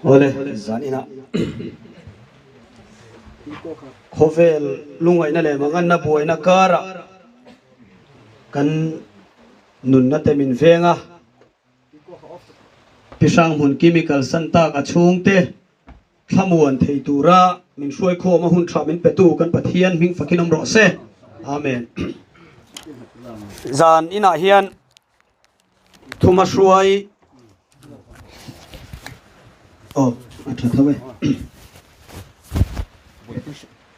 Awle, zan inah khawvel lungaihna leh manganna buaina karah kan nunna te min veng a, Pi Hranghmun Kimi kalsan tak a chhungte thlamuan thei tura min hruaikhawm a hun tha min petu kan Pathian hming fakin awm rawh se. Amen. Zan inah hian Thuma hruai aw a tha tho e.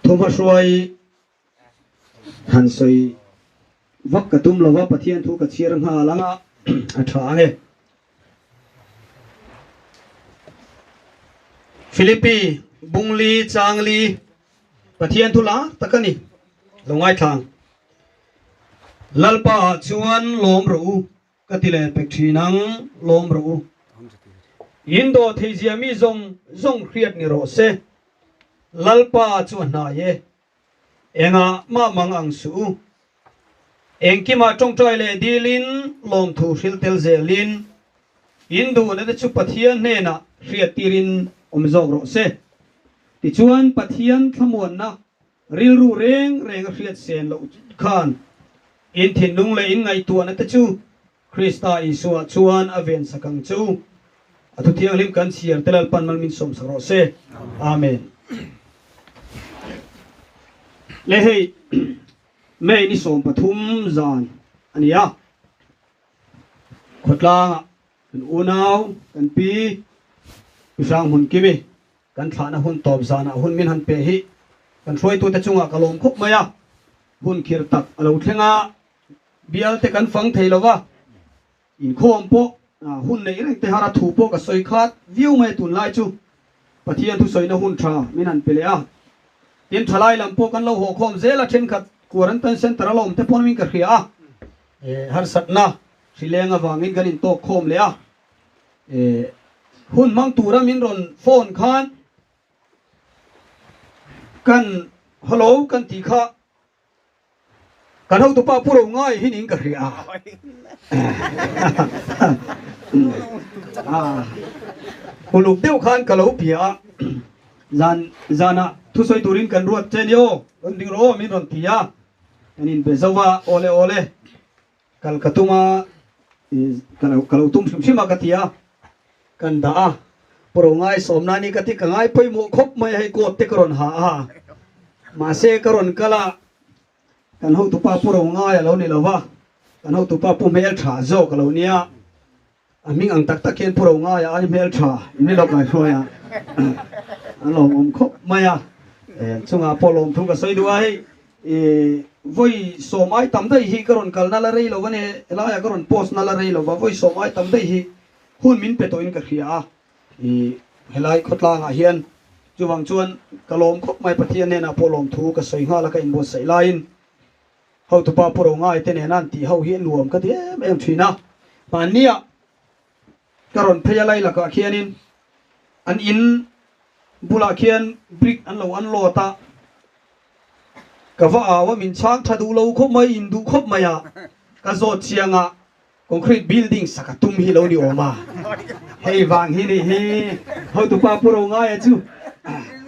Thuma hruai Han sawi vak ka tum lova Pathian thu ka chhiar nghal ang a, a tha ang e. Philippi Bungli Changli Pathian thu lar tak a ni, lo ngaithla ang. Lalpa ah chuan lawm rawh u, ka ti leh pek thin ang, lawm rawh u. In dawh theizia mi zawng zawng hriat ni rawh se, Lalpa chu a hnai e. Engah mah mang ang suh u. Engkimah tawngtai leh dilin lawmthu hril tel zelin in duhna te chu Pathian hnenah hriattirin awm zawk rawh se. Tichuan Pathian thlamuanna rilru reng reng a hriat sen loh khan in thinlung leh in ngaihtuahna te chu Krista Isua chuan a ven sak ang che u. A thu thianghlim kan chhiar te Lalpan mal min sawm sak rawh se. Amen. Le hei May ni 13 zan a ni a, khawtlangah kan unau kan pi Pi Hranghmun Kimi kan thlahna hun tawp zanah hun min han pe hi kan hruaitute chungah ka lawm khawp mai a, hun khir tak a lo thleng a. Bial te kan fang thei lo va, inkhawm pawh hun neih reng te har a thu pawh ka sawi khat viau mai a tunlai chu Pathian thusawiina hun tha min han pe leh a. Tin, thalai lam pawh kan lo haw khawm zel a, thenkhat quarantine centre a la awm te pawn min ka hria a, harsatna hrileng avangin kan intawk khawm leh a, hun hmang tura min rawn phone khan kan hello kan tih kha Kan hotupa Pu Ro ngai hi niin ka hria a. Uluk deuh khan ka lo bia a, zan zanah thusawi turin kan ruat che ni aw, rawn ding rawh aw min rawn ti a, kan inbe zo a, awle awle kal ka tum a, ka lo tum hrim hrim a ka ti a, kan dah a, Pu Ro ngai sawmna ni ka ti ka ngai pawimawh khawp mai a, hei coat te ka rawn ha a, mahse ka rawn kal a, Kan hotupa Pu Ro ngai a lo ni lo va, kan hotupa Pu Hmeltha zawk a lo nia. A hming ang tak tak hian Pu Ro ngaia ai Hmeltha in ni lo kai hruai a, a lawmawm khawp mai a. Chungah pawh lawmthu ka sawi duh a, hei vawi sawm ai tam daih hi ka rawn kalna la rei lo va ni, helaiah ka rawn post na la rei lo va, vawi sawm ai tam daih hi hun min pe tawhin ka hria a. I helai khawtlangah hian chuvang chuan ka lawm khawp mai Pathian hnenah pawh lawmthu ka sawi nghal a ka inbuatsaih laiin hotupa Pu Rongai te nena an tih ho hi a nuam ka ti em em thin a. Hmanniah ka rawn phei a lai lakah khianin an in bulah khian brick an lo unload a, ka va au a min chhang tha duh lo khawp mai induh khawp mai a ka zawt chiang a. Concrete building sak a tum hi lo ni awm a, hei vang hi nih hi hotupa Pu Rongaia chu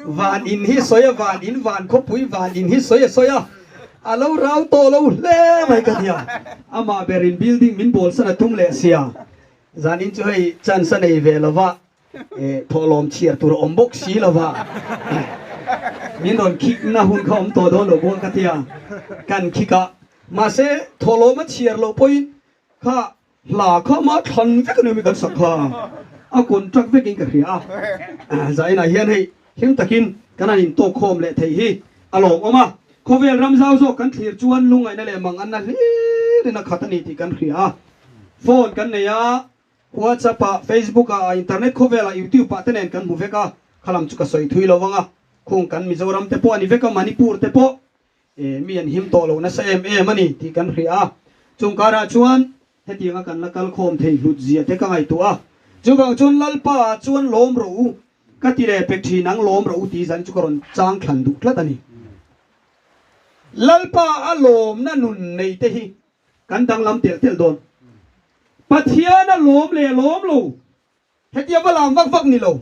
van in hi sawi a, van in van khawpui van in hi sawi a sawi a, a lo rau tawh lo hle mai ka tia, amah berin building min bawl san a tum leh sia, zanin chu hei chance a nei ve lova, thawhlawm chhiar tur a awm bawk si lova, min rawn khik na hun kha awm tawh dawn lo bawk ka tia, kan khik a. Mahse, thawhlawm a chhiar loh pawhin kha hla kha mah thlan vek a ni awm i kan sak kha a contract vekin ka hria a. Zainah hian hei hlim takin kan han intawk khawm leh thei hi a lawmawm a. Khawvel ram zau zawk kan thlir chuan lungngaihna leh manganna hlirin a khat a ni tih kan hria a. Phone kan nei a, WhatsApp ah, Facebook ah, internet khawvelah, YouTube ah te nen kan hmu vek a. Khalam chu ka sawi thui lo vang a, khung kan Mizoram te pawh a ni vek a, Manipur te pawh. Mi an him tawh lo nasa em em a ni tih kan hria a, chung karah chuan hetianga kan la kal khawm thei hlut zia te ka ngaihtuah a, chuvang chuan Lalpa ah chuan lawm rawh u ka ti leh pek thin ang, lawm rawh u tih zan chu ka rawn chang thlan duh tlat a ni. Lalpa a lawmna nun nei te hi kan danglam telh telh dawn. Pathian a lawm leh lawm lo Hetia va lam vak vak ni lo.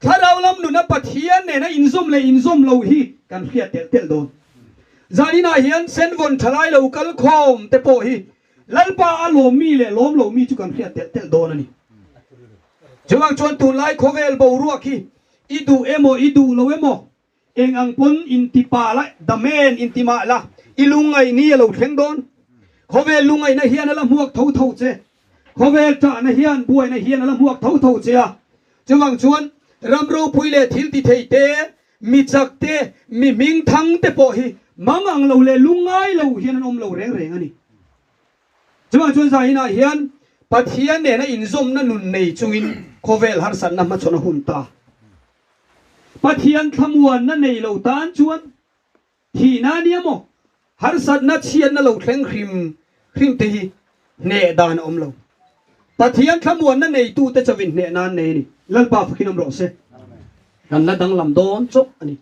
Thlarau lam nuna Pathian nena inzawm leh inzawm lo hi kan hriat telh telh dawn. Zaninah hian senvawn thalai lo kal khawm te pawh hi Lalpa a lawm mi leh lawm lo mi chu kan hriat telh telh dawn a ni. Chuvang chuan tunlai khawvel boruak hi i duh emaw i duh lo emaw Eng ang pawn inti pa la, damen inti mah la, i lungngaih ni a lo thleng dawn. Khawvel lungngaihna hian a la hmuak tho tho che. Khawvel ṭahna hian buaina hian a la hmuak tho tho che a. Chuvang chuan ram ropui leh thil ti thei te, mi chak te, mi hming thang te pawh hi mang ang lo leh lungngai lo hian an awm lo reng reng a ni. Chuvang chuan zainah hian Pathian nena inzawmna nun nei chungin khawvel harsatna hmachhawn a hun ta. Pathian thlamuanna nei lo tan chuan thihna a nia maw? Harsatna chhiatna lo thleng hrim hrim te hi hneh dan a awm lo. Pathian thlamuanna neitute chauhin hneh nan nei a ni. Lalpa fakin awm rawh se. Kan la danglam dawn chawp a ni.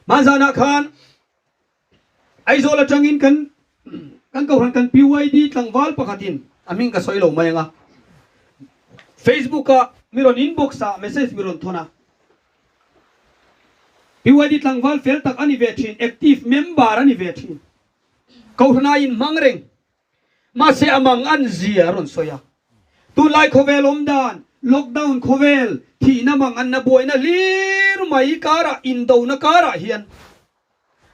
Hmanzanah khan Aizawl atangin kan kan kohhran kan PYD tlangval pakhatin a hming ka sawi lo mai anga Facebook ah mi rawn inbox ah message mi rawn thawn a, PYD tlangval fel tak a ni ve thin, active member a ni ve thin, kohhran ah inhmang reng. Mahse a mang an zia a rawn sawi a. Tunlai khawvel awm dan, lockdown khawvel, thihna mang anna buaina hlir mai karah, indona karah hian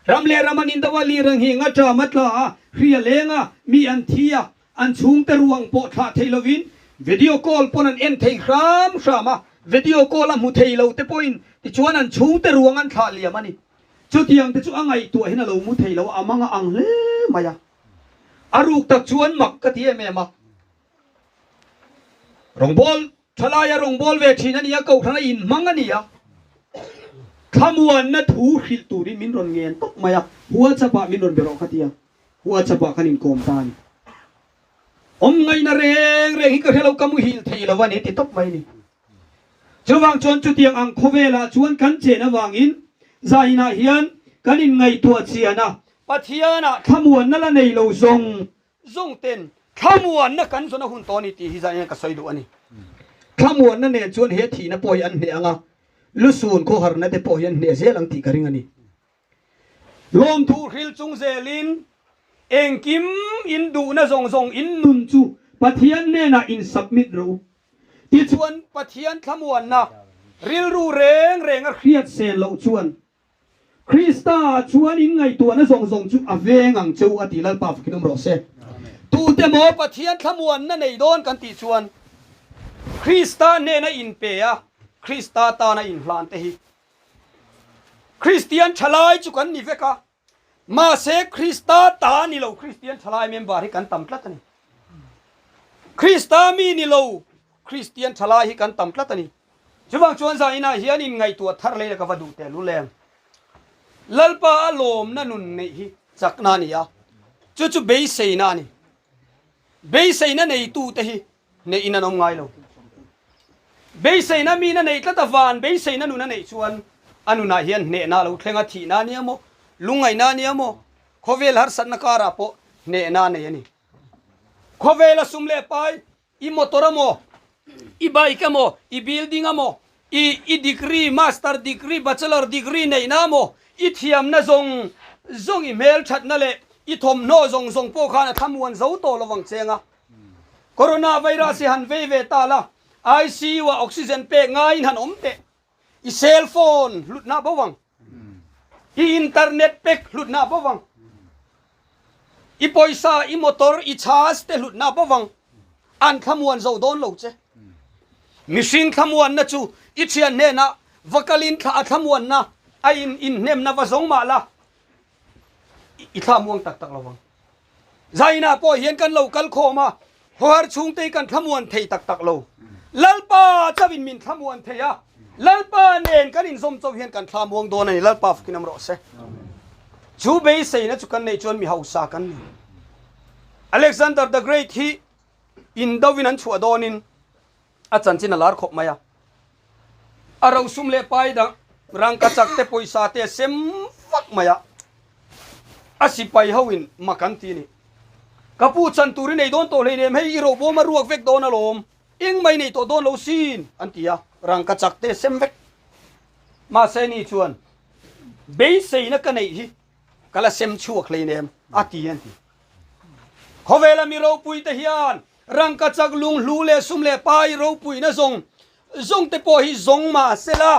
ram leh ram an indo a, lir ang hi nga ṭam a tla a, hri a leng a, mi an thi a, an chhungte ruang pawh thlah thei lovin video call pawn an en thei hram hram a, video call a hmu thei lo te pawhin tichuan an chhungte ruang an thlah liam a ni. Chutiang te chu a ngaihtuah hian a lo mu thei lo a, a mang a ang hle mai a. A ruk tak chuan mak ka ti em em a. Rawngbawl thalaia rawngbawl ve thin a ni a, kohhran a inhmang a ni a. Thlamuanna thu hrilh turin min rawn ngen tawp mai a, WhatsApp ah min rawn be rawh ka ti a, WhatsApp ah kan inkawm ta a ni. Awm ngaihna reng reng hi ka hre lo, ka muhil thei lo a ni ti tawp mai a ni. Chuvang chuan chutiang ang khawvelah chuan kan chen avangin zainah hian kan inngaihtuah chian a, Pathianah thlamuanna la nei lo zawng zawng ten thlamuanna kan zawn a hun tawh a ni tih hi zain hian ka sawi duh a ni. Thlamuanna nen chuan he thihna pawh hi an hneh ang a, lusun khawharna te pawh hi an hneh zel ang tih ka ring a ni. Lawmthu hril chung zelin engkim in duhna zawng zawng in nun chu Pathian hnenah in submit rawh u. Tichuan Pathian thlamuanna rilru reng reng a hriat sen loh chuan Krista ah chuan in ngaihtuahna zawng zawng chu a veng ang che u a ti Lalpa fakin awm rawh se. Tute maw Pathian thlamuanna nei dawn kan tih chuan Krista hnena inpe a, Krista tana inhlan te hi Kristian thalai chu kan ni vek a, mahse Krista ta ni lo Kristian thalai member hi kan tam tlat a ni. Krista mi ni lo Kristian thalai hi kan tam tlat a ni. Chuvang chuan zainah hian inngaihtuah thar lei la ka va duh teh lul em. Lalpa a lawmna nun neih hi chakna a ni a, chu chu beiseina a ni. Beiseina neitute hi Neih in an awm ngai lo. Beiseina min a neih tlat a van beiseina nun a neih chuan a nunah hian hnehna a lo thleng a, thihna a nia maw, lungngaihna a nia maw, khawvel harsatna karah pawh hnehna a nei a ni. Khawvel a sum leh pai, i motor a maw, i bike a maw, i building a maw, i i degree, master degree, bachelor degree neihna a maw, i thiamna zawng zawng, i hmelthatna leh i thawmhnaw zawng zawng pawh khan a thlamuan zo tawh lovang cheng a. Corona virus hi han vei ve ta la, ICU ah oxygen pek ngaiin han awm teh. I cell phone hlutna bo vang. I internet pek hlutna bo vang. I pawisa, i motor, i chas te hlutna bo vang. An thlamuan zo dawn lo che. Mihring thlamuanna chu i thian hnenah va kalin thla a thlamuanna a in inhnemna va zawng mah la, i thla muang tak tak lo vang. Zainah pawh hian kan lo kal khawm a, khawhar chhungte hi kan thlamuan thei tak tak lo. Lalpa chauhin min thlamuan thei a, Lalpa nen kan inzawm chauh hian kan thla muang dawn a ni. Lalpa fakin awm rawh se. Chu beiseina chu kan neih chuan mi hausa kan ni. Alexander the Great hi indovin an chhuah dawnin a chanchin a lar khawp mai a. A rosum leh pai dang rangkachak te pawisa te a sem vak mai a. A sipai ho in mak an ti a ni. Ka pu chan tur i nei dawn tawh hleinem hei i robawm a ruak vek dawn alawm, eng mai nei tawh dawn lo sin an ti a, rangkachak te a sem vek. Mahse ni chuan beiseina ka neih hi ka la sem chhuak hleinem a ti an ti. Khawvela mi ropuite hian rangkachak lunghlu leh sum leh pai ropuina zawng zawng te pawh hi zawng mah sela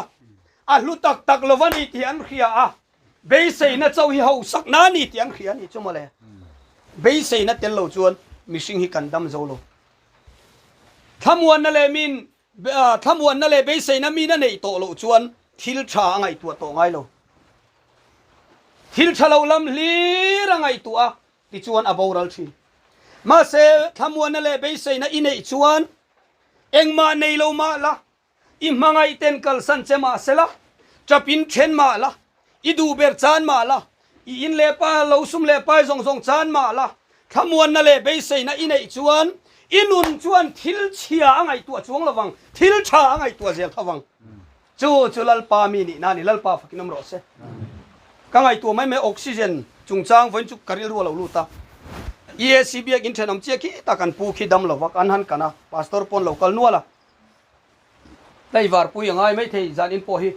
a hlu tak tak lo a ni tih an hria a, beiseina chauh hi hausak na a ni tih an hria a ni chu mawle. Beiseina tel lo chuan mihring hi kan dam zo lo. Thlamuanna leh min Thlamuanna leh beiseina min a neih tawh loh chuan thil tha a ngaihtuah tawh ngai lo. Thil tha lo lam hlir a ngaihtuah a, tichuan a boral thin. Mahse, thlamuanna leh beiseina i neih chuan engmah nei lo mah la, i hmangaihten kalsan che mah sela, tap in then mah la, I duh ber chan mah la, i in leh pa lo sum leh pai zawng zawng chan mah la, thlamuanna leh beiseina i neih chuan i nun chuan thil chhia a ngaihtuah chuang lovang, thil tha a ngaihtuah zel tho vang. Chu chu Lalpa mi nihna a ni, Lalpa fakin awm rawh se. Ka ngaihtuah mai mai oxygen chungchang vawiin chu ka rilru a lo lut a. EAC biakin thenawm chiah khi tak an pu khi dam lova an han kan a, pastor pawn lo kal nual a. Tlaivar pui a ngai mai thei zan in pawh hi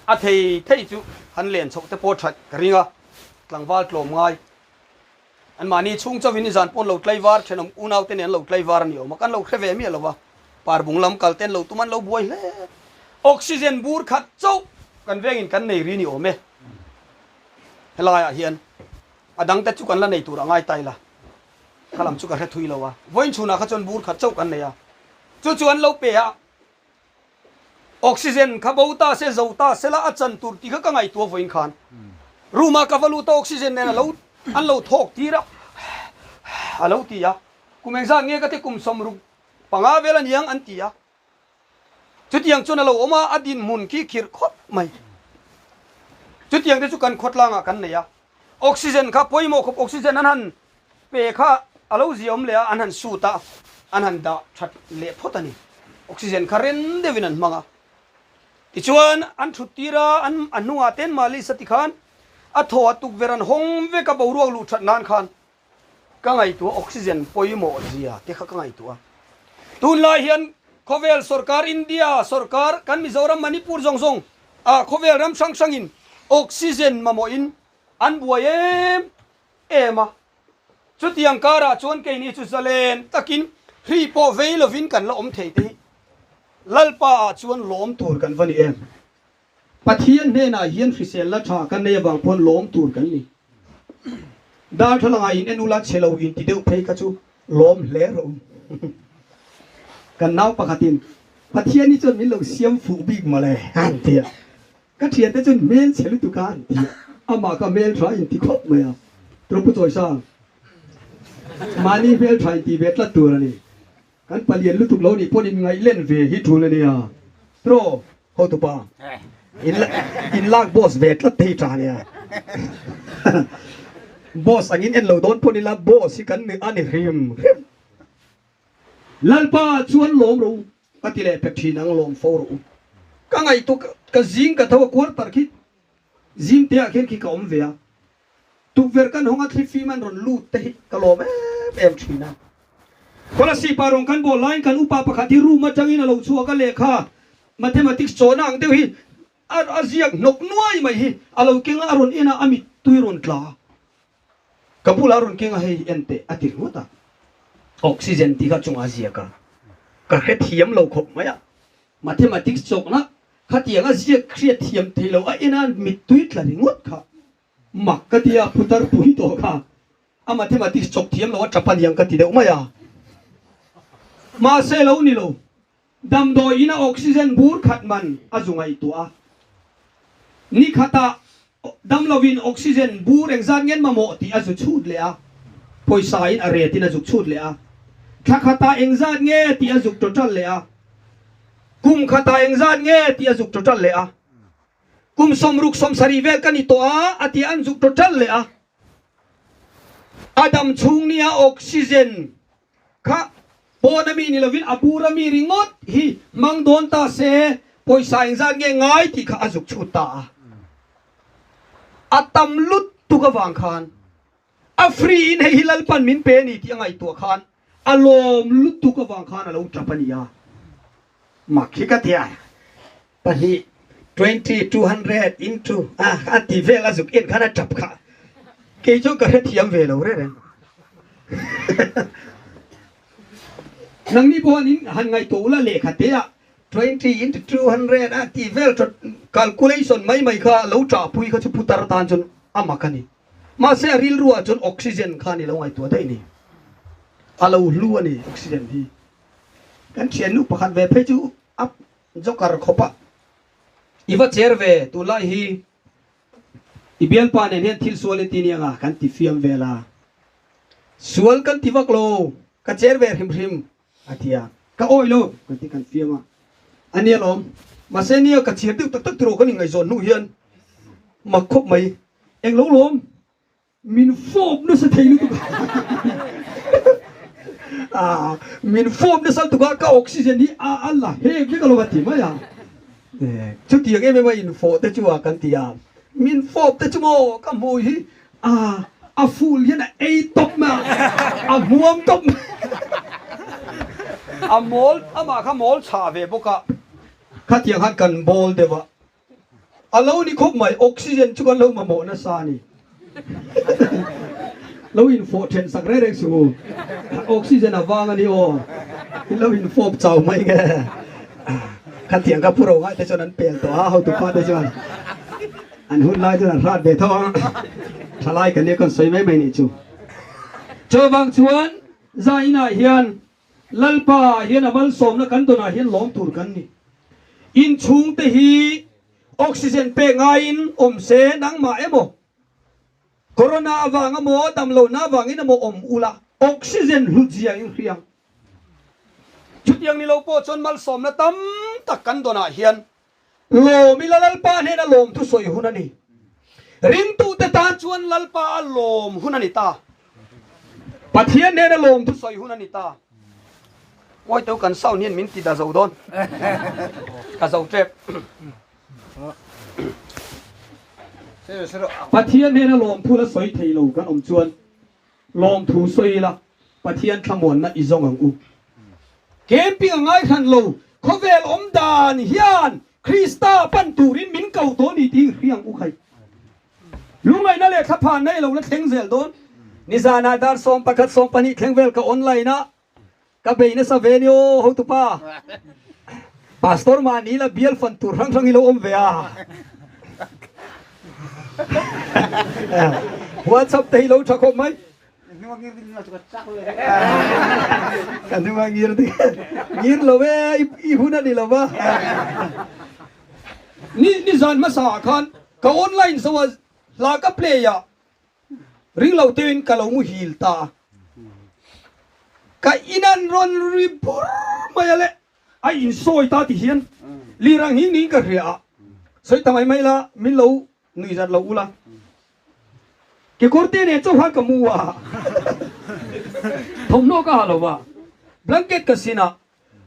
a thei thei chu han len chhoh te pawh that ka ring a, tlangval tlawm ngai an mahni chhung chauhin nizan pawn lo tlaivar thenawm unau te nen an lo tlaivar a ni awm a, kan lo hre ve miah lo va, parbung lam kal ten lo tum an lo buai hle. Oxygen bur khat chauh kan vengin kan nei ri ni awm e, helaiah hian a dang te chu kan la nei tur a ngai ta ila. Kha lam chu ka hre thui lo a, vawiin chhunah kha chuan bur khat chauh kan nei a, chu chu an lo pe a, oxygen kha bo ta se, zo ta se la a chan tur tih kha ka ngaihtuah vawiin khan room ah ka va lut a, oxygen nen a lo an lo thawk tir a, a lo ti a, kum engzat nge ka ti kum 65 vel a niang an ti a. Chutiang chuan a lo awm a, a dinhmun khi khirh khawp mai. Chutiang te chu kan khawtlangah kan nei a, oxygen kha pawimawh khawp oxygen an han pe kha a lo ziaawm leh a, an han sut a, an han dah that leh phawt a ni. Oxygen kha ren deuhin an hmang a. Tichuan an thut tir a, an a hnungah ten malis a ti khan a thaw a tukverh an hawng vek a boruak luh that nan khan Ka ngaihtuah oxygen pawimawh zia te kha ka ngaihtuah. Tunlai hian khawvel sorkar India sorkar kan Mizoram Manipur zawng zawng ah khawvel ram hrang hrang in oxygen mamawh in an buai em em a. Chutiang karah chuan keini chu zalen takin hri pawh vei lovin kan la awm thei te hi Lalpa ah chuan lawm tur kan va ni em. Pathian hnenah hian hriselna tha kan nei avang pawn lawm tur kan ni. Darthlalang ah in en ula chhe lo in ti deuh phei kha chu lawm hle rawh u. Kan nau pakhatin Pathian hi chuan min lo siam fuh bik mawle an ti a. Ka thiante chuan hmel chhe lutuk a an ti a. Amah kha hmel tha in ti khawp mai a. Pu Chawisa, mahni hmel tha in ti ve tlat tur a ni. Kan palian lutuk lo nih pawn in ngaih len ve hi tul a nia. Tro, hotupa, in in lak boss ve tlat te hi tha nia. Boss angin en lo dawn pawn ila boss hi kan a ni hrim hrim. Lalpa chuan lawm rawh u, ka ti leh pek thin ang lawm fo rawh u. Ka ngaihtuah ka zing ka tho a quarter khi zing te ah khian khi ka awm ve a. Tukverh kan hawng a thlifim an rawn lut te hi ka lawm em em thin a. Kolasib ah rawn kan bawl laiin kan upa pakhat hi room atangin a lo chhuak a lehkha mathematics chawhna ang deuh hi a a ziak hnawk nuai mai hi a lo keng a a rawn en a a mittui rawn tla a. Ka bulah a rawn keng a hei en teh a ti ringawt a. Oxygen tih kha chungah a ziak a ka hrethiam lo khawp mai a. Mathematics chawkna khatiang a ziak hriat thiam thei lo a en a mittui tla ringawt kha mak ka ti a, phutar pui tawh kha a mathematics chawk thiam lo a tap aniang ka ti deuh mai a. Mahse lo ni lo, damdawi ina oxygen bur khat man a zu ngaihtuah a, ni khatah damlovin oxygen bur engzat ngen mamawh tih a zu chhut leh a, pawisa in a ret in a zuk chhut leh a, thla khatah engzat nge tih a zuk total leh a, kum khatah engzat nge tih a zuk total leh a, kum 60 70 vel ka ni tawh a a tih an zuk total leh a, a dam chhung nia oxygen Kha pawn a mi ni lovin a bur a mi ringawt hi hmang dawn ta se pawisa engzat nge ngai tih kha a zuk chhut ta a. A tam lut tuk avang khan a free in hei hi Lalpan min pe a ni tih a ngaihtuah khan a lawm lutuk avang khan a lo tap a ni a. Mak hi ka ti a. Pahnih. 20, 200 into a a ti vel a zuk en khan a tap kha. Kei chuan ka hrethiam ve lo reng reng. Nangni pawh han in han ngaihtuah ula lehkha te ah 20 into 200 a ti vel tawt calculation mai mai kha lo ṭahpui kha chu putar tan chuan a mak a ni. Mahse a rilru ah chuan oxygen kha a ni lo ngaihtuah daih ni. A lo hlu a ni oxygen hi. Kan thiannu pakhat ve phei chu a joker khawp a, i va cher ve tunlai hi i bialpa nen hian thil sual i ti nia nga kan ti fiam vel a. Sual kan ti vak lo, ka cher ve hrim hrim a ti a, ka awih lo kan ti kan fiam a, a nia lawm. Mahse nia ka chhir deuh tak tak tiraw kan ingaihzawn hnu hian mak khawp mai, eng lo lawm min fawp nasa thei lutuk a, min fawp nasa lutuk a, ka oxygen hi a la hek vek alawm a ti mai a, chutiang em em a infawh te chu a kan ti a, min fawp te chu maw ka hmui hi A a ful hian a ei tawp mai a, a hmuam tawp mai. A mawl, amah kha mawl chhah ve bawk a, khatiang khan kan bawl deuh a, a lo ni khawp mai, oxygen chu kan lo mamawh nasa a ni. Lo infawh then sak reng reng suh u, oxygen a vang a ni aw, in lo infawp chau mai nge. Khatiang kha pu ro ngai te chuan an pel tawh a, hotu pa te chuan. An hun lai chuan an hrat ve tho a, thalai kan nia kan sawi mai mai nih chu. Chuvang chuan zainah hian Lalpa hian a malsawmna kan dawnah hian lawm tur kan ni. Inchhungte hi oxygen pek ngaiin awm se nangmah emaw corona avang emaw damlohna avangin emaw awm ula oxygen hlut zia in hria ang. Chutiang ni lo pawh chuan malsawmna tam tak kan dawnah hian Lawm ila Lalpa hnena lawm thu sawi hun a ni. Ringtute tan chuan Lalpa a lawm hun a ni ta. Pathian hnena lawm thu sawi hun a ni ta. Mawi teu kan sound hian min ti da zo dawn. Ka zo tep. Pathian hnena lawm thu la sawi thei lo kan awm chuan lawm thu sawi ila Pathian thlamuanna i zawng ang u. Camping a ngai hran lo, khawvel awm dan hian Krista pan turin min ko tawh a ni tih hria ang u khai. Lungngaihna leh thlaphanna i lo la thleng zel dawn. Nizanah dar 11, 12 thleng vel ka online a, ka bei nasa ve ni aw hotupa. Pastor mahni la bial fan tur hrang hrang hi lo awm ve a. WhatsApp te hi lo tha khawp mai. Ka hnunga ngir ding ngir lo e i hun a ni lo va. Ni ni zan hmasa ah khan ka online zo a hla ka play a ring lo teuhin ka lo muhil ta a. Ka in an rawn ri bur mai a le a insawi ta ti hian lir ang hi niin ka hria a sawi ta mai mai la min lo Nui zat lo ula. Kekawr te nen chauh khan ka mu a. Thawmhnaw ka ha lo va. Blanket ka sin a.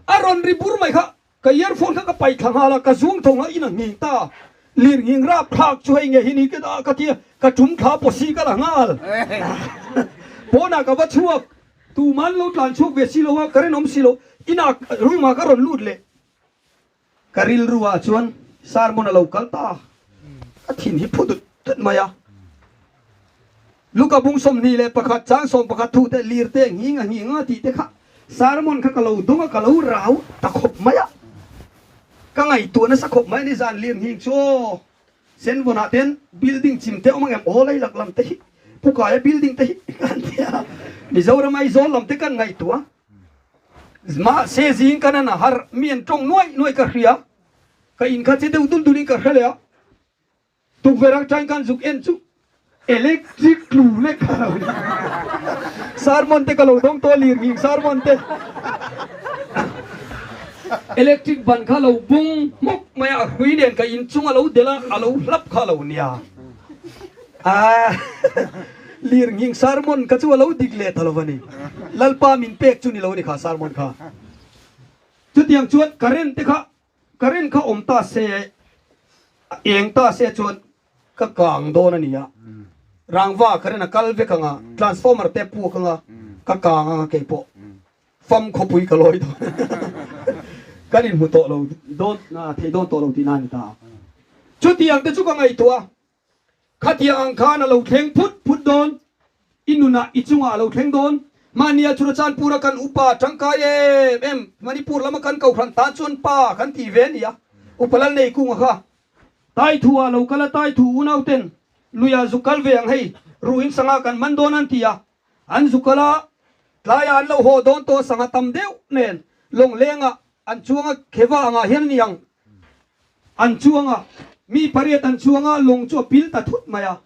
A rawn ri bur mai kha. Ka earphone kha ka paih thla nghal a. Ka zuang tho nghal in a nghing ta. Lir nghing rap thlak chu hei nge hi ni ka ka ti a. Ka tum thla pawsi ka la nghal. Pawnah ka va chhuak. Tuman lo tlan chhuak ve si lo a. Current awm si lo. Inah room ah ka rawn lut leh. Ka rilru ah chuan sermon a lo kal ta, ka thin hi phu dut dut mai a. Luka bung 21 chang 11 thu te lir te nghing a nghing a tih te kha sermon kha ka lo dawng a, ka lo rau ta khawp mai a. Ka ngaihtuah nasa khawp mai a ni zan lir nghing chu aw. Senvawn ah ten building chim te awm ang em aw lei lak lam te hi Pukaia building te hi kan ti a, Mizoram Aizawl lam te kan ngaihtuah. Mahse zing kan an a har, mi an tawng nuaih nuaih ka hria, ka in kha che deuh dul dulin ka hre leh a, tukverh atangin khan zuk en chu electric tlu lek ka lo ni. Sermon te ka lo dawng tawh a lirnghing sermon te electric ban kha lo bung hmawk mai a, a hrui nen ka in chung a lo delh a, a lo hlap kha a lo nia. Aaa Lirnghing sermon kha chu a lo dik leh ta lo va ni. Lalpa min pek chu ni lo ni kha sermon kha. Chutiang chuan current te kha current kha awm ta se eng ta se chuan ka kang dawn a ni a. Rangva current a kal vek ang a, transformer te puak ang a, ka kang ang a keipawh. Fam khawpui ka lawi dawn. Kan inhmu tawh lo dawn thei dawn tawh lo tihna a ni ta. Chutiang te chu ka ngaihtuah a, khatiang ang khan a lo thleng phut phut dawn, i nunah i chungah a lo thleng dawn. Mahnia Churachandpur-a kan upa tangkai em em, Manipur lama kan kohhran tan chuan pa kan tih ve a ni a, Upa Lalneikunga kha Taithu ah lo kal a, Taithu unauten luiah zuk kal ve ang hei, ruhin sangha kan man dawn an ti a, an zuk kal a, tlaiah an lo haw dawn tawh sangha tam deuh nen lawnglengah an chuang a, kheva angah hian a ni ang, an chuang a, mi pariat an chuang a, lawng chu a pil ta thut mai a,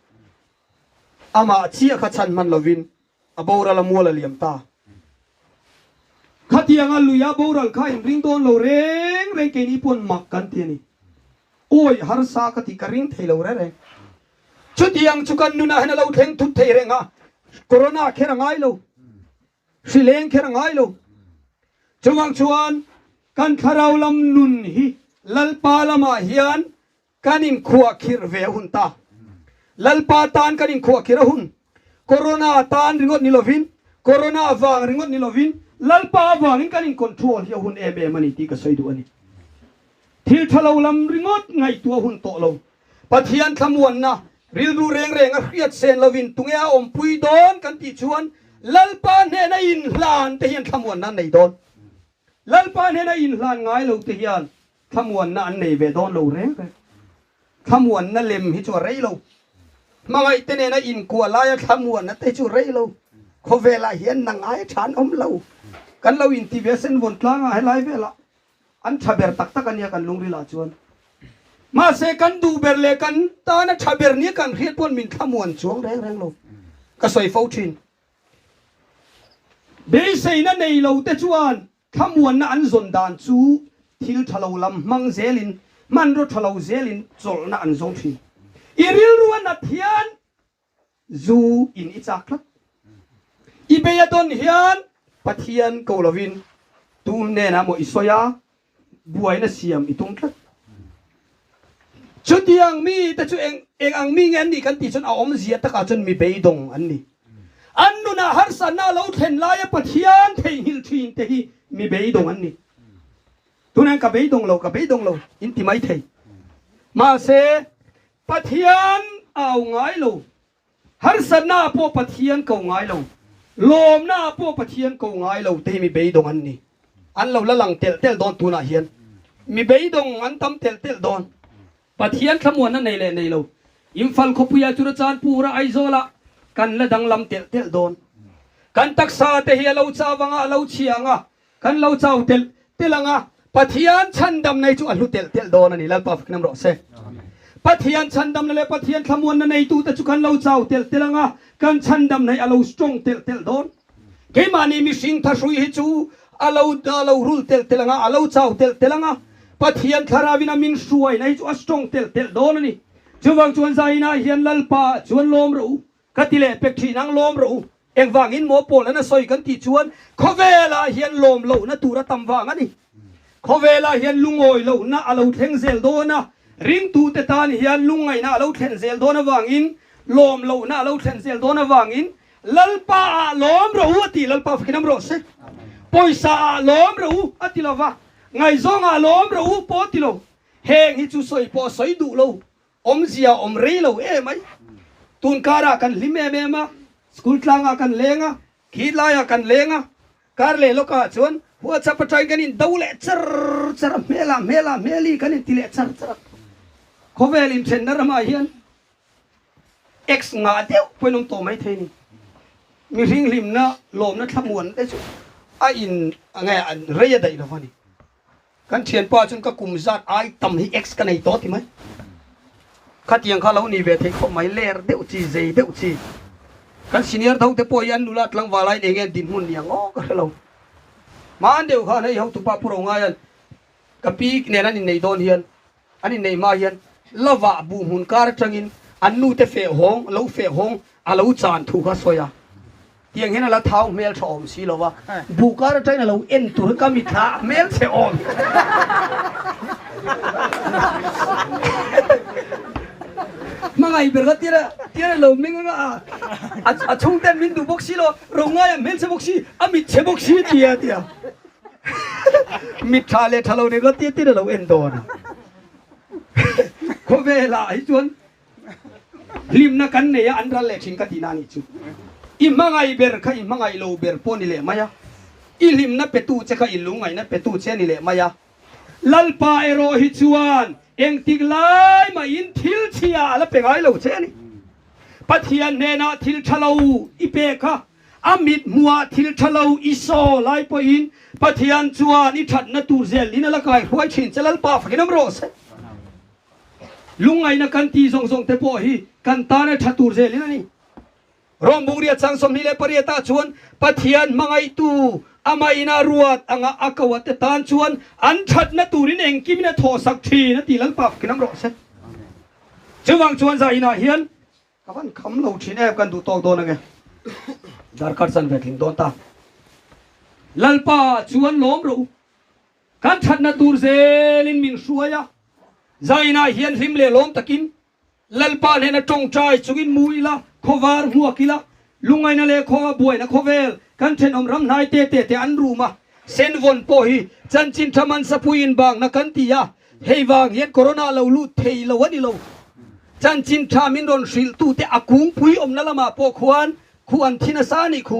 amah chiah kha chhan hman lovin a boral a mual a liam ta. Khatianga luia boral kha inring dawn lo reng reng keini pawn mak kan ti a ni. Awi harsa ka tih ka ring thei lo reng reng. Chutiang chu kan nunah hian a lo thleng thut thei reng a, corona kher a ngai lo, hri leng kher a ngai lo. Chuvang chuan kan thlarau lam nun hi Lalpa lamah hian Kan inkhuahkhirh ve a hun ta. Lalpa tan kan inkhuahkhirh a hun. Corona tan ringawt ni lovin, Corona vang ringawt ni lovin, Lalpa avangin kan in-control hi a hun em em a ni tih ka sawi duh a ni. Thil tha lo lam ringawt ngaihtuah a hun tawh lo. Pathian thlamuanna, rilru reng reng a hriat sen lovin tunge a awmpui dawn kan tih chuan Lalpa hnena inhlan te hian thlamuanna an nei dawn. Lalpa hnena inhlan ngai lo te hian Thlamuanna an nei ve dawn lo reng reng. Thlamuanna lem hi chu a rei lo. Hmangaih te nena inkuah laia thlamuanna te chu rei lo. Khawvelah hian na ngai tha an awm lo. Kan lo inti ve sen vawn tlangah helai velah an tha ber tak tak a nia kan lungrilah chuan. Mahse kan duh ber leh kan tana tha ber nia kan hriat pawn min thlamuan chuang reng reng lo. Ka sawi fo thin. Beiseina nei lo te chuan Thlamuanna an zawn dan chu thil tha lo lam hmang zelin, hmanraw tha lo zelin chawlhna an zawng thin. I rilru a nat hian zu in i chak tlat. I bei a dawn hian Pathian ko lovin tu hnenah maw i sawi a, buaina siam i tum tlat. Chutiang mi te chu eng eng ang mi nge an nih kan tih chuan a awmzia takah chuan mi beidawng an ni. An nunah harsatna a lo thlen laia Pathian theihnghilh thin te hi mi beidawng an ni. Tunah hian ka beidawng lo, ka beidawng lo in ti mai thei. Mahse, Pathian a au ngai lo. Harsatna ah pawh Pathian ko ngai lo, lawmna ah pawh Pathian ko ngai lo te hi mi beidawng an ni. An lo la lang telh telh dawn tunah hian. Mi beidawng an tam telh telh dawn. Pathian thlamuanna nei leh nei lo. Imphal khawpuia Churachandpur-a Aizawl-ah kan la danglam telh telh dawn. Kan taksa te hi a lo chau anga a lo chhia anga kan lo chau telh telh anga Pathian chhandamna hi chu a hlu telh telh dawn a ni. Lalpa fakinam rawh se. Pathian chhandamna leh Pathian thlamuanna neitute chu kan lo chau telh telh anga kan chhandamna hi a lo strong telh telh dawn. Keimahni mihring thahrui hi chu a lo a lo rul telh telh anga a lo chau telh telh anga Pathian thlarauin a min hruaina hi chu a strong telh telh dawn a ni. Chuvang chuan zainah hian Lalpa chuan lawm rawh u. Ka ti leh pek thin ang lawm rawh u. Engvangin maw Paul an a sawi kan tih chuan khawvelah hian lawm lohna tur a tam vang a ni. Khawvelah hian lungawi lohna a lo thleng zel dawn a, ringtute tan hian lungngaihna a lo thlen zel dawn avangin, lawm lohna a lo thlen zel dawn avangin Lalpa ah lawm rawh u a ti, Lalpa fakin am rawh se. Pawisa ah lawm rawh u a ti lova, ngaihzawng ah lawm rawh u pawh a ti lo. Heng hi chu sawi pawh a sawi duh lo. Awmzia awm rei lo em ai. Tun karah kan hlim em em a, school tlangah kan leng a, khi laiah kan leng a, kar leh lawkah chuan WhatsApp atangin kan in do leh char char a, hmelah hmelah hmeli kan inti leh char char a. Khawvel inthenna ramah hian ex ngah deuh pawhin awm tawh mai thei a ni. Mihring hlimna lawmna thlamuan te chu a in nge rei a daih lo va ni. Kan thianpa chuan ka kum zat ai tam hi ex ka nei tawh ti mai. Khatiang kha lo ni ve thei khawp mai, ler deuh chi, zei deuh chi. Kan senior tho te pawh hi an nula tlangval aiin eng nge an dinhmun ni ang aw ka hre lo. Hmaan deuh khan hei hotupa Pu Rongaia'n ka pi nen an innei dawn hian an inneih hma hian lovah buhhmun kar atangin an nute feh hawng, lo feh hawng a lo chan thu kha sawi a. Tiang hian a la thau hmel tha awm si lo va, buh kar atangin a lo en tur hi ka mitthla a hmel chhe awm. Hmangaih ber kha tir a, tir a lo meng anga a, a chhungten min duh bawk si lo, ro ngai a hmel chhe bawk si, a mit chhe bawk si tia tia. Mit tha leh tha lo nen kha tir tir a lo en dawn a. Khawvelah hi chuan hlimna kan nei a, an ral leh thin ka tihna a nih chu. I hmangaih ber kha i hmangaih lo ber pawh ni leh mai a, i hlimna petu che kha i lungngaihna petu che a ni leh mai a. Lalpa erawh hi chuan engtik lai mahin thil chhia a la pe ngai lo che a ni. Pathian hnenah thil tha lo i pek a, a mit hmuhah thil tha lo i saw lai pawhin Pathian chuan i thatna tur zel in a la kai hruai thin che Lalpa fakin awm rawh se. Lungngaihna kan tih zawng zawng te pawh hi kan tana tha tur zel in a ni. Rom Bungria chang 28 ah chuan Pathian hmangaihtu amah ina ruat anga a ko a te tan chuan an thatna turin engkim in a thawhsak thin a ti Lalpa fakin awm rawh se. Chuvang chuan zah inah hian ka van kham lo thin em kan duh tawk dawn ange. Darkar chan ve tling dawn ta. Lalpa chuan lawm rawh u. Kan thatna tur zelin min hruai a. Zah inah hian hlim leh lawm takin Lalpa hnena tawngtai chungin mu ila, khawvar hmuak ila, lungaina leh khaw buaina khawvel kan thenawm ram hnai te te te an rum a, senvawn pawh hi chanchin tha man sapui inbangna kan ti a, hei vang hian corona lo lut thei lo a ni lo. Chanchin tha min rawn hrilh tu te a kungpui awmna lamah pawh khuan khu an thi nasa a nih khu.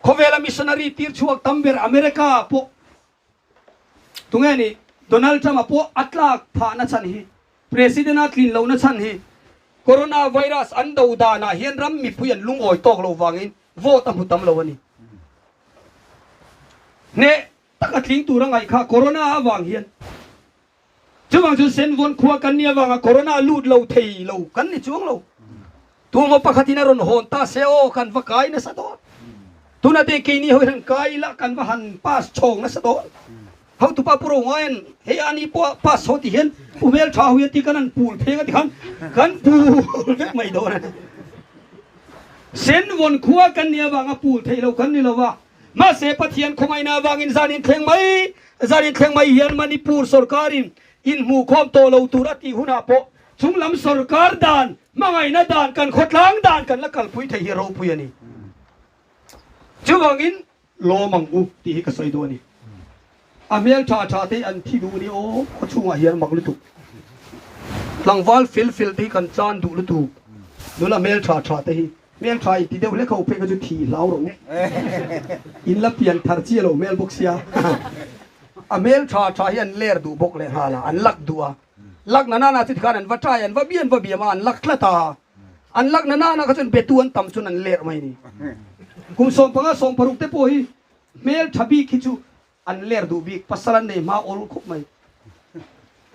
Khawvela missionary tir chhuak tam ber America pawh Tunge nih Donald Trump-a pawh a tlak phahna chhan hi, President a tlin lohna chhan hi Corona virus an do danah hian ram mipui an lungawi tawk lo vangin vote a hmu tam lo a ni. Hneh tak a tling tur a ngaih kha Corona avang hian. Chuvang chu Senvawn khua kan nih avanga Corona lut lo thei lo kan ni chuang lo. Tuemaw pakhatin a rawn hawn ta se aw kan va kai nasa dawn. Tuna te keini ho hian kai ila kan va han pass chhawng nasa dawn. Hotupa Pu Rongain hei ani pawh pass ho ti hian Pu Hmeltha hui a ti kan han pul pheng a ti khan kan pul vek mai dawn a ni. Senvawn khua kan nih avanga pul thei lo kan ni lo va. Mahse Pathian khawngaihna avangin zan inthleng mai zan inthleng mai hian Manipur sorkarin inhmuhkhawm tawh lo tur a tih hunah pawh chunglam sorkar dan, hmangaihna dan, kan khawtlang dan kan la kalpui thei hi ropui a ni. Chuvangin lawm ang u tih hi ka sawi duh a ni. A hmel tha tha te hi an thi duh a ni aw, khawchhungah hian mak lutuk. Tlangval fel fel te hi kan chan duh lutuk, nula hmel tha tha te hi. Hmel tha in ti deuh hlek ho phei kha chu thi hlau rawh u. In la pian thar chi a lo hmel bawk sia. A hmel tha tha hi an ler duh bawk leh nghal a, an lak duh a. Lak na nana chu tikhan an va try, an va bi an va biam a, an lak tlat a. An lak na nana kha chuan betu an tam chuan an ler mai a ni. Kum 15 16 te pawh hi hmel tha bik hi chu an ler duh bik, pasal an nei hma awl khawp mai.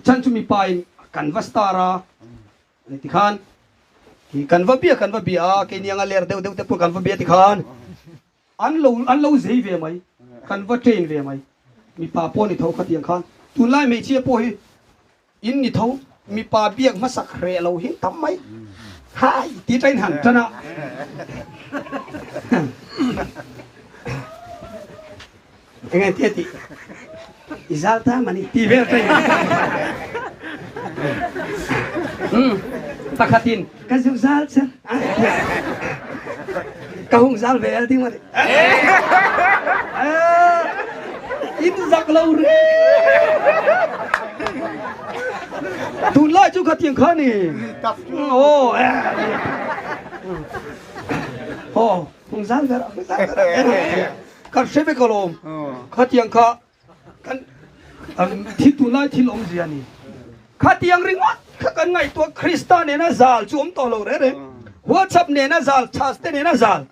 Chhan chu mipa in kan va star a, tikhan kan va bia kan va bia a, keini anga ler deuh deuh te pawh kan va bia tikhan an lo an lo zei ve mai, kan va train ve mai. Mipa pawh ni tho khatiang khan tunlai hmeichhia pawh hi in ni tho, mipa biak hmasak hreh lo hi tam mai. Hai ti tain han tan a. Enge ti ti i zal ta mani ti vel tain. Pakhatin ka zuk zal cha ka hung zal ve al ti mani. In zak lo re. Tunlai chu khatiang kha ni. Oh. Oh, hung zal ver, hung zal ver. Kan hre vek alawm. Khatiang kha kan thil tunlai thil awmzia a ni. Khatiang ringawt kha kan ngaihtuah Krista nena zal chu awm tawh lo reng reng. WhatsApp nena zal, chhas te nena zal.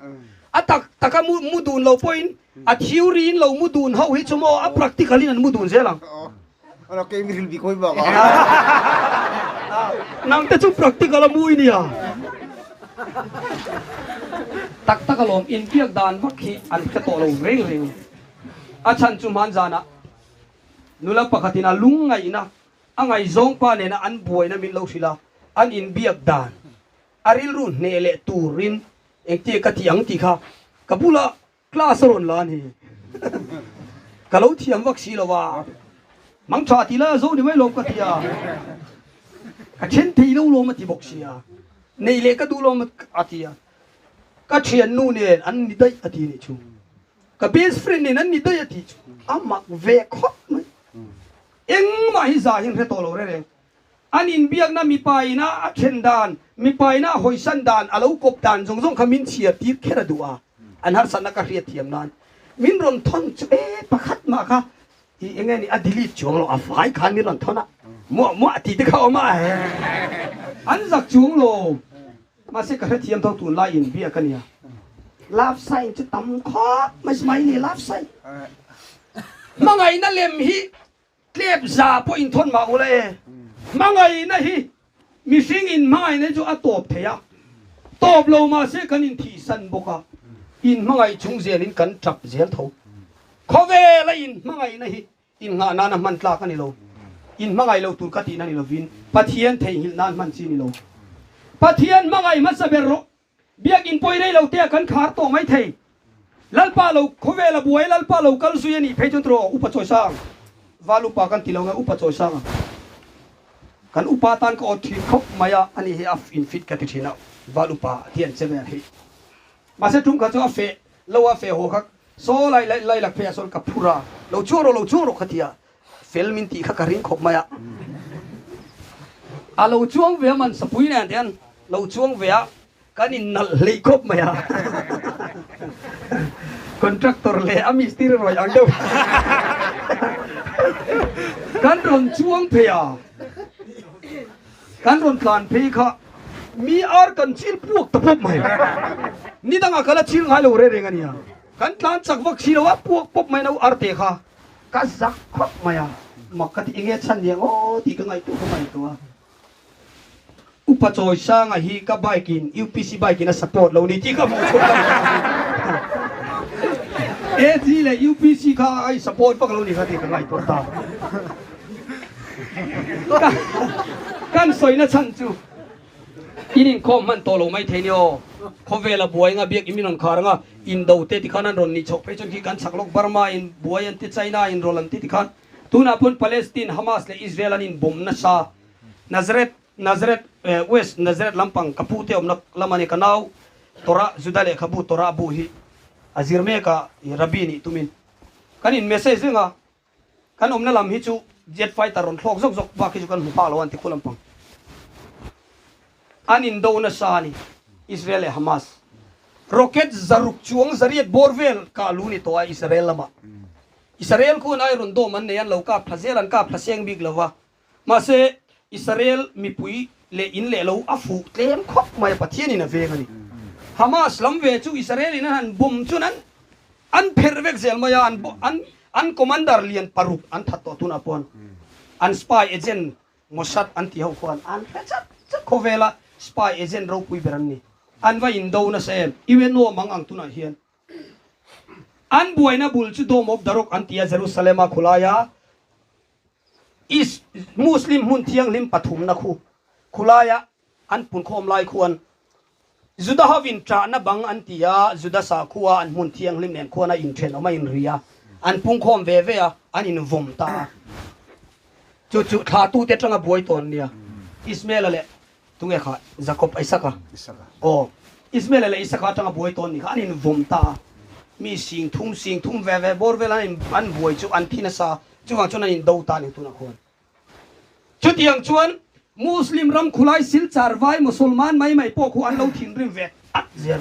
A tak taka mu mu dun lo pawhin a theory in lo mu dun ho hi chu maw a practical in an mu dun zel ang. Nang te chu practical a mu i nia. Tak tak alawm inbiak dan vak hi an hre tawh lo reng reng. A chhan chu hman zanah nula pakhatin a lungngaihna a ngaihzawng pa nena an buaina min lo hrilh a, an inbiak dan a rilru hneh leh turin engtia ka tih ang tih kha ka bula class a rawn la a ni. Ka lo thiam vak si lo a, mang tha ti la zo ni mai lawm ka ti a, ka then thei lo lawm a ti bawk sia, nei leh ka duh lawm a ti a, ka thiannu nen an ni daih a ti nih chu. Ka best friend nen an ni daih a tih chu a mak ve khawp mai. Engmah hi za hian hre tawh lo reng reng. An inbiakna mipa ina a then dan, mipa ina a hawisan dan, a lo kawp dan zawng zawng kha min chhiar tir kher a duh a, an harsatna ka hriat thiam nan min rawn thawn chu e pakhat mah kha i eng nge ni a delete chuang lo, a vai khan min rawn thawn a, muah muah tih te kha a awm a, an zak chuang lo. Mahse ka hrethiam tho tunlai inbiak a nia. Love sign chu tam khawp mai smiley love sign. Hmangaihna lem hi tlep za pawh inthawn mah ula e. Hmangaihna hi mihring in hmangaihna hi chu a tawp thei a, tawp lo mahse kan inthihsan bawk a, inhmangaih chung zelin kan tap zel tho. Khawvela inhmangaihna hi Inngah nana hman tlak a ni lo. Inhmangaih lo tur ka tihna ni lovin Pathian theihnghilh nan hman chi ni lo. Pathian hmangaih hmasa ber rawh. Biakinn pawi rei lo te a kan khar tawh mai thei. Lalpa lo khawvel a buai Lalpa lo kal zui a nih phei chuan tiraw Upa Chawisang Val Upa kan ti lo nge Upa Chawisang a kan upa tan ka awt thin khawp mai a ani hi a infit ka ti thin a Val Upa hian che vel hi. Mahse tum kha chu a feh lo a feh haw kha Saw lai lai lai lak phei ah sawn ka phur a, lo chuang rawh lo chuang rawh kha tia fel min tih kha ka ring khawp mai a. A lo chuang ve a man sapui nen te hian lo chuang ve a, kan in nalh hleih khawp mai a. Contractor leh a mistiri rawih ang deuh kan rawn chuang phei a, kan rawn tlan phei kha Mi ar kan chil puak ta pawp mai. Ni dangah ka la chil ngai lo reng reng a nia. Kan tlan chak vak si lo a, puak pawp mai no arte kha ka zak khawp mai a. Mak ka ti enge chhan ni ang aw tih ka ngaihtuah ka ngaihtuah a. Upa Chawisanga hi ka bike in UPC bike in a support lo ni tih ka hmuh chhuak a. AG leh UPC kha a support vak lo ni kha tih ka ngaihtuah ta. Kan sawina chhan chu in inkhawm hman tawh lo mai thei ni aw. Khawvela buai anga biak in min rawn khar anga indo te tikhan an rawn nih chhoh phei chuan khi kan chak lawk Burma in buai an ti China in rawl an ti tikhan tunah pawn Palestine Hamas leh Israel an inbawm nasa Nazareth Nazareth West Nazareth lampang ka pu te awmna lam a ni ka nau Torah Juda lehkhabu Torah bu hi a zir mek a Rabbi nih tumin kan in message reng a. Kan awmna lam hi chu jet fighter rawn thlawk zawk zawk bak hi chu kan hmu phak lo a an ti khu lampang. An indo nasa a ni, Israel leh Hamas. Rocket zaruk chuang zariat bawr vel kah lu ni tawh a Israel lamah. Israel khuan Iron Dome an nei a, an lo kap thla zel, an kap thla seng bik lo va. Mahse, Israel mipui leh in leh lo a fuh tlem khawp mai a, Pathianin a veng a ni. Hamas lam ve chu Israel-in an han bomb chuan an an pherh vek zel mai a, an an an commander lian paruk an that tawh tunah pawh an spy agent Mossad an tih ho khuan an hre chat chat khawvela spy agent ropui ber an ni. An va indo nasa em? UNO mang ang tunah hian. An buaina bul chu Dome of the Rock an ti a, Jerusalem-a khulaia Is Muslim hmun thianghlim pathumna khu khulaia an punkhawm lai khuan Juda hovin ṭahna bang an ti a, Juda sakhua an hmun thianghlim nen khuan a inthenawm a inri a, an pungkhawm ve ve a, an invawm ta a. Chu chu thlatute aṭanga buai tawn nia. Ismaela leh tunge kha Jacob Isaka aw Ismaela leh Isaka aṭanga buai tawn ni kha an invawm ta a, mi sing thum sing thum ve ve bawr vel an in an buai chu an thi nasa Chuvang chuan an indo ta a ni tunah khuan. Chutiang chuan Muslim ram khulai Silchar vai Musulman mai mai pawh khu an lo thinrim ve at zel.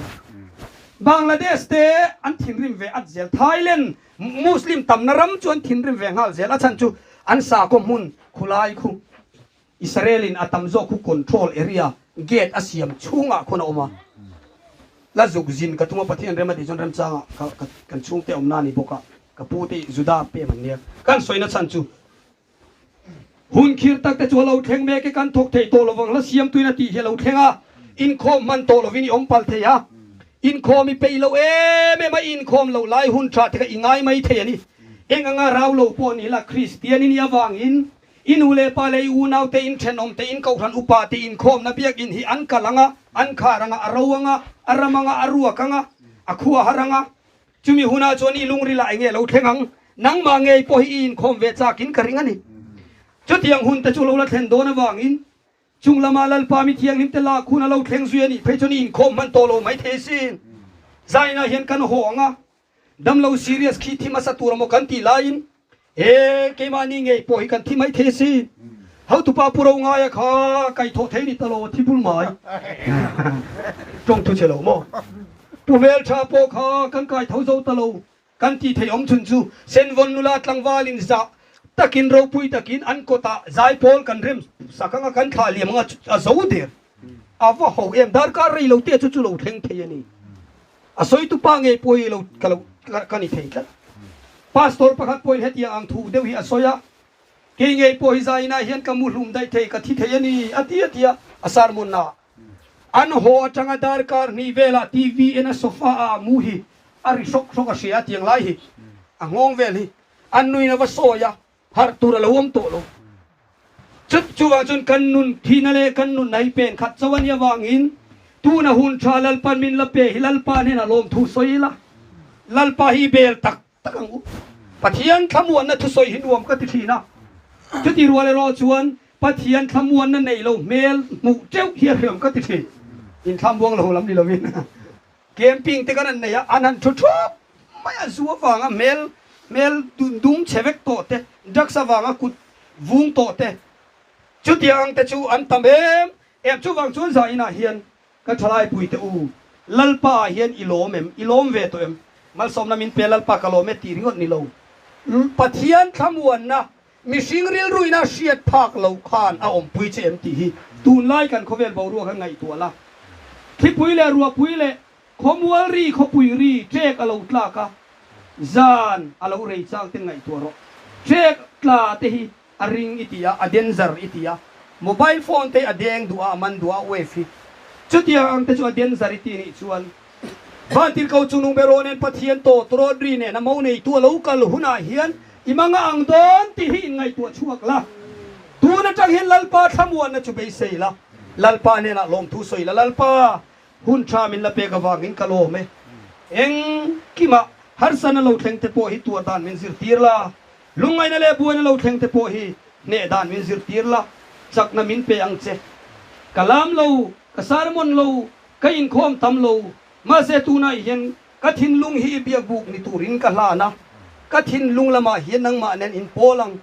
Bangladesh te an thinrim ve at zel. Thailand Muslim tamna ram chu an thinrim ve nghal zel. A chhan chu an sakhaw hmun khulai khu Israel in a tam zawk khu control area gate a siam chhungah khuan a awm a. La zuk zin ka tum a Pathian rem a tih chuan remchangah ka kan chhungte awmna a ni bawk a. Ka pu te Juda pem an nia. Kan sawina chhan chu hun khir tak te chu a lo thleng mek e, kan thawk thei tawh lovang hla siamtuin a tih hi a lo thleng a, inkhawm hman tawh lovin i awm pal thei a, inkhawm i peih lo em em a, inkhawm loh lai hun tha te kha i ngai mai thei a ni. Eng anga rau lo pawh ni la Kristian i nih avangin i nu leh pa leh i unau te, in thenawm te, in kohhran upa te inkhawmna biakinn hi an kal ang a, an khar ang a, a ro ang a, a ram ang a, a ruak ang a, a khua har ang a, Chumi hunah chuan i lungril ah enge lo thleng ang? Nangmah ngei pawh hi i inkhawm ve chakin ka ring a ni. Chutiang hun te chu lo la thlen dawn avangin chung lama Lalpa mi thianghlim te lak hun a lo thleng zui a nih phei chuan i inkhawm hman tawh lo mai thei sin. Zainah hian kan haw ang a, damlo serious khi thi hmasa tur a maw kan tih laiin he keimahni ngei pawh hi kan thi mai thei sin. Hotupa Pu Rongaia kha kaihthawh thei ni ta lo a thi bul mai. Tawng thu che lo maw? Pu Hmeltha pawh kha kan kaitho zo ta lo. Kan tih theih awm chhun chu Senvawn nula tlangval in zah takin ropui takin an kawtah zaipawl kan rem sak anga kan thlah liam anga a zo der. A va ho em darkar rei lo te chu chu lo thleng thei a ni. A sawitu pa ngei pawh hi lo ka lo ka ni thei tlat. Pastor pakhat pawhin hetiang ang thu deuh hi a sawi a, Kei ngei pawh hi zainah hian ka muhlum daih thei ka thi thei a ni a ti a ti a, a sermon naah. An haw atanga darkar hnih velah TV en a sofa ah a mu hi a ri hrawk hrawk a hria a tiang lai hi a nghawng vel hi an nuin a va sawi a, harh tur a lo awm tawh lo. Chut chuvang chuan kan nun thihna leh kan nunna hi pen khat chauh a nih avangin tuna hun tha Lalpan min la pe hi Lalpa hnenah lawmthu sawi ila, Lalpa hi i bel tak tak ang u. Pathian thlamuanna thusawi hi nuam ka ti thin a, chuti rual erawh chuan Pathian thlamuanna nei lo hmel hmuh teuh hi a hreawm ka ti thin. Inthlamuang lo lam ni lovin camping te kan han nei a, an han thu thup mai a, zu avanga hmel hmel dum chhe vek tawh te, drugs avanga kut vung tawh te, chutiang ang te chu an tam em em. Chuvang chuan zainah hian Ka thalai puite u, Lalpa ah hian i lawm em? I lawm ve tawh em? Malsawmna min pe Lalpa ka lawm e tih ringawt ni lo. Pathian thlamuanna mihring rilruina hriat phak loh khan a awmpui che em tih hi tunlai kan khawvel boruak khan ngaihtuah la. Thlipui leh ruahpui leh khawmual ri khawpui ri ṭek a lo tlak a, zan a lo rei chang te ngaihtuah rawh. Ṭek tla te hi A ring i ti a, a danger i ti a, mobile phone te a deng duh a, a man duh a, wave hi. Chutiang ang te chu a danger i ti nih chuan Vantirhko chunung beraw nen Pathian tawt rawt ri nen a mo neitu a lo kal hunah hian i manga ang dawn tih hi inngaihtuah chhuak la. Tun atang hian Lalpa thlamuanna chu beisei la, Lalpa hnenah lawmthu sawi la, Lalpa, Hun tha min la pek avangin ka lawm e. Engkimah harsana lo thleng te pawh hi tuar dan min zirtir la, lungngaihna leh buaina lo thleng te pawh hi hneh dan min zirtir la, chakna min pe ang che. Ka lam lo, ka sermon lo, ka inkhawm tam lo, mahse tunah hian ka thinlung hi i biakbuk ni turin ka hlan a, ka thinlung lamah hian nangmah nen inpawl ang,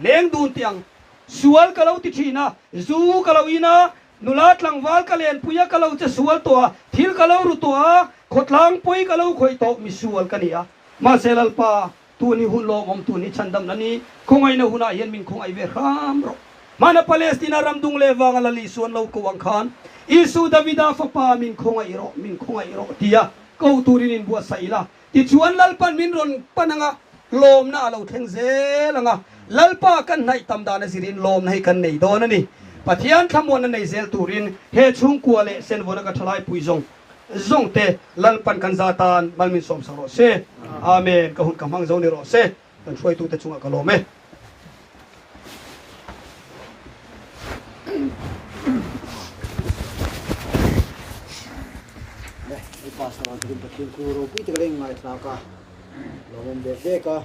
leng dun teh ang. Sual ka lo ti thin a, zu ka lo in a, Nula tlangval ka lenpui a, ka lo che sual tawh a, thil ka lo ru tawh a, khawtlang pawi ka lo khawih tawh, misual ka ni a. Mahse Lalpa, tun hi hun lawmawm, tun hi chhandamna ni, khawngaihna hunah hian min khawngaih ve hram rawh. Hmana Palestina ram dung leh vanga Lal Isu an lo ko ang khan, Isu Davida fapa min khawngaih rawh, min khawngaih rawh tia ko turin inbuatsaih ila, Tichuan Lalpan min rawn pan anga lawmna a lo thleng zel anga, Lalpa kan hnaih tam dan a zirin lawmna hi kan nei dawn a ni. Pathian thlamuanna nei zel turin he chhungkua leh senvawna ka thalai pui zawng zawng te Lalpan kan za tan mal min sawmsak rawh se. Amen. Ka hun ka hmang zo ni rawh se. Kan hruaitute chungah ka lawm e. Pastor Pathian thu ropui tak a lo inngaithlak a, lawmawm ve vek a.